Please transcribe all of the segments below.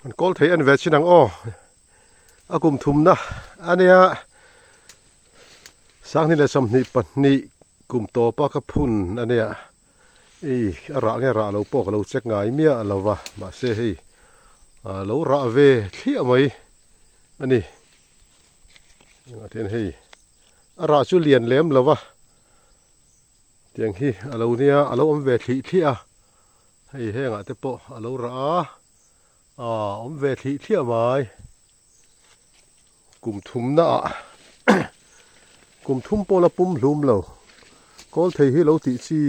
An kawl thei en ve chin ang aw. A kum thumna ania 2022 kum tawpa ka phun ania ei a rah nge rah lo pawh ka lo check ngai miah lo va mahse hei lo rah ve thliah mai ani engah hian hei a rah chu lian lem lo va tiang hi a lo nia a lo awm ve thlih thliah a hei hengah te pawh a lo rah a aaa awm ve thlih thliah mai kum thumna ah kum thum pawh la pum hlum lo kawl thei hi lo tih chi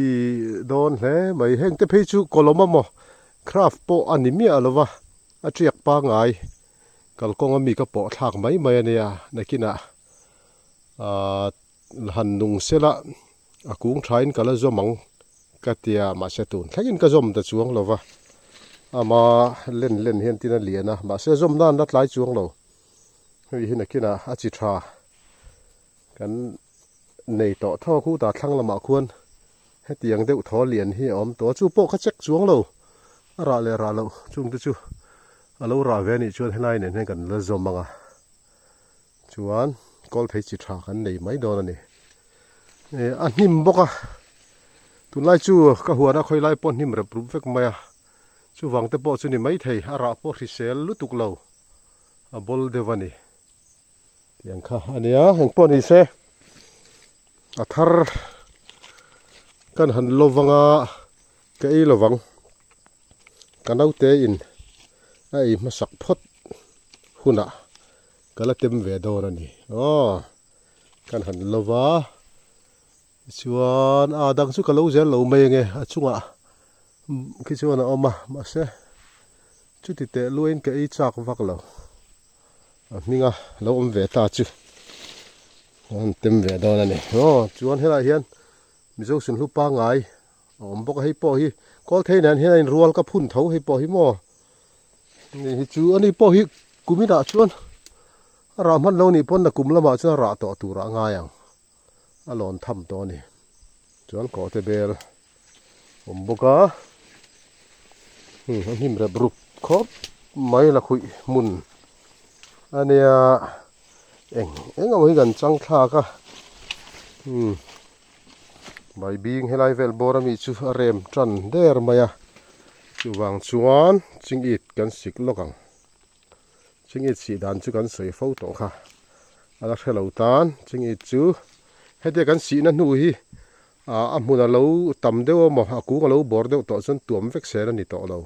dawn hle mai heng te phei chu kawlawm a maw craft pawh a ni miah lo va a tiak pangai kalkawng ami ka pawh thlak mai mai a nia nakinah aaa han nung sela a kung thain ka la zawm ang ka tia mahse tun thlengin ka zawm ta chuang lo va ama len len hian tin a lian a mahse zawm nan la tlai chuang lo hei hi nakinah a chi tha kan nei tawh tho a khutah thlang lamah khuan hetiang deuh thaw lian hi a awm tawh a chu pawh kha check chuang lo a rah leh rah loh chung te chu a lo rah ve anih chuan helai nen hian kan la zawm ang a. Chuan kawl phei chi tha kan nei mai dawn a ni. Eh a hnim bawk a, tunlai chu ka huan a khawi lai pawh hnim rep rup vek mai a, chuvang te pawh chu ni maithei a rah pawh hrisel lutuk lo a bawl deuh a ni. Tiang kha a nia engpawh ni se a thar kan han lo vang a ka ei lo vang ka naute in a ei hmasak phawt hunah. Ka la tem ve dawn a ni. Aw, kan han lo va. Tichuan, a dang chu ka lo zel lo mai ange, a chungah khi chuan a awm a, mahse chuti teh luain ka ei chak vak lo. A hminga lo awm ve ta chu ka han tem ve dawn a ni. Aw, chuan helaiah hian Mizo Sunhlu pangngai a awm bawk a, hei pawh hi Kawlthei nen hian a inrual ka phun tho hei pawh hi maw. Ni hi chu ani pawh hi kuminah chuan a rah hman lo nih pawn na kum lamah chuan a rah tawh turah a ngai ang a lawn tham tawh a ni chuan kawhte bel awm bawk a a hnim rep rup khawp mai la khuih hmun a nia eng eng emaw hi kan chang thlak a umm Baibing helai vel bawr ami chu a rem tan der mai a, chuvang chuan chingit kan sik lawk ang. Chingit sih dan chu kan sawi fo tawh kha, a la hre lo tan chingit chu hetia kan sihna hnu hi ah a hmun a lo tam deuh emaw a kung a lo bawr deuh tawh chuan tuam vek sel a ni tawh lo.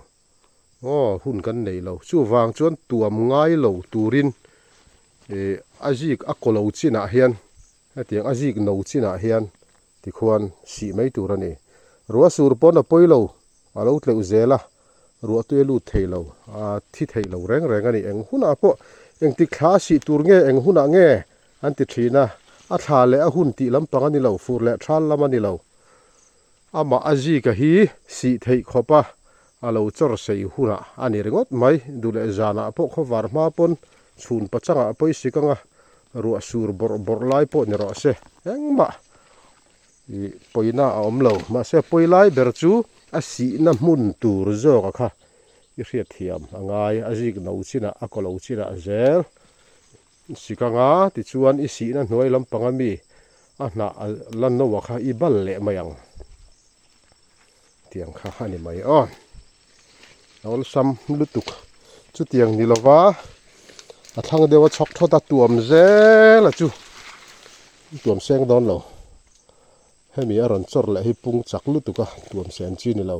Aw hun kan nei lo, chuvang chuan tuam ngai lo turin ih a zik a kaw lo chinah hian Hetiang a zik no chinah hian tikhuan sih mai tur a ni. Ruah sur pawn a pawi lo, a lo tleuh zel a, ruah tui a lut thei lo, a thi thei lo reng reng a ni. Eng hunah pawh engtik thla a sih tur nge, eng hunah nge an ti thin a, a thla leh a hun tih lampang a ni lo, fur leh thal lam a ni lo. Amah a zika hi sih theih khawp a, a lo chawr sei hunah a ni ringawt mai. Duh leh zanah pawh khawvar hma pawn chhun pachangah pawh i sik ang a, ruah sur bawrh bawrh lai pawh ni rawh se, engmah ih pawina a awm lo. Mahse pawi lai ber chu a sihna hmun tur zawka kha i hriatthiam a ngai, a zik no chinah a kaw lo chinah zel. Sik anga tichuan i sihna hnuai lampang ami a hnah a la no a kha i bal leh mai ang tiang kha a ni mai aw. A awlsam lutuk chutiang ni lova a thlang deuh a chhawk thawt a tuam zel a chu tuam seng dawn lo. Hemi a rawn chawr leh hi pung chak lutuk a tuam sen chi ni lo.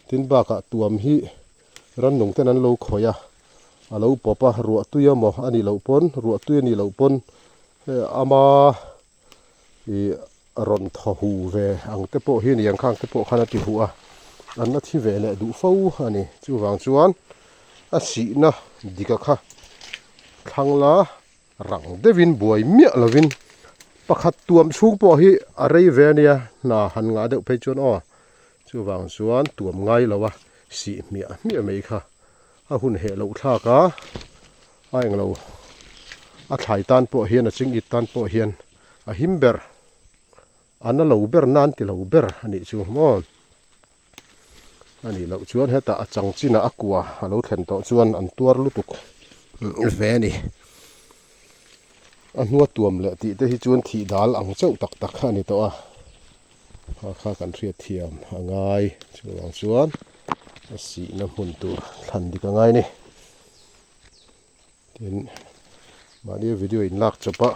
Tin bakah tuam hi rannung ten an lo khawih a. a lo pawp a ruah tui emaw a nih loh pawn ruah tui a nih loh pawn hei ama ih rawn thaw hu ve ang te pawh hi a ni ang khang te pawh khan a ti huh a an la thi ve leh duh fo a ni chuvang chuan a sihna dika kha thlang la rang deuhin buai miah lovin pakhat tuam chhung pawh hi a rei ve a nia hna han ngah deuh phei chuan aw chuvang chuan tuam ngai lo a sih hmiah hmiah mai kha. A hun heh loh thlak a, a englo a thlai tan pawh hian a chingit tan pawh hian a him ber, a na lo ber nan ti lo ber a nih chu maw. A nih loh chuan hetah a chang chinah a kua a lo thlen tawh chuan an tuar lutuk ve a ni. A hnua tuam leh tih te hi chuan thih dal ang chauh tak tak a ni tawh a, kha kha kan hriat thiam a ngai. Chuvang chuan a sihna hmun tur thlan dik a ngai a ni. Tin, mahni video in lak chawp a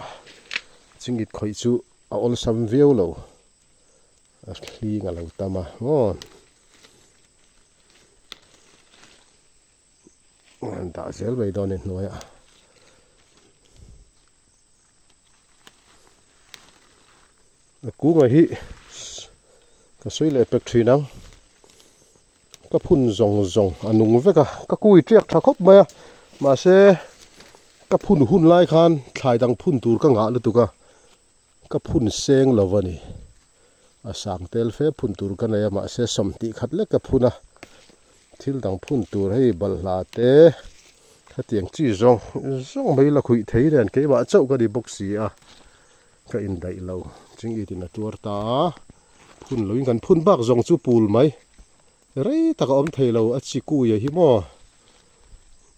chingit khawih chu a awlsam viau lo. A hling a lo tam a maw. An dah zel mai dawn e hnuaiah. A kunga hi ka sawi leh pek thin ang. Ka phun zawng zawng a nung vek a, ka kui tiak tha khawp mai a, mahse ka phun hun lai khan thlai dang phun tur ka ngah lutuk a. Ka phun seng lo a ni. A sang tel fe phun tur ka nei a, mahse 20 khat lek ka phun a. Thil dang phun tur hei balhla te khatiang chi zawng zawng mai la khuih thei nen keimah chauh ka ni bawk si a, ka indaih lo. Ching itin a tuar ta a, phun loin kan phun bak zawng chu pul mai. Rei tak a awm thei lo a chi kuia hi maw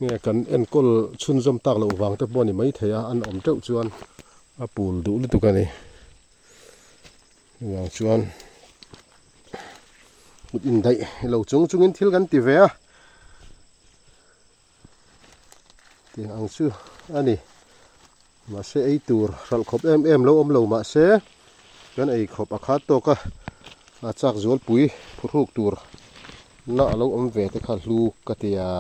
nge kan enkawl chhunzawm tak loh vang te pawh a ni maithei a, an awm teuh chuan a pul duh lutuk a ni. Chuvang chuan kut indaih lo chung chungin thil kan ti ve a, tiang ang chu a ni. Mahse ei tur hralh khawp em em lo awm lo mahse kan ei khawp a khat tawk a, a chak zualpui phuhruk tur na a lo awm ve te kha hlu ka ti a.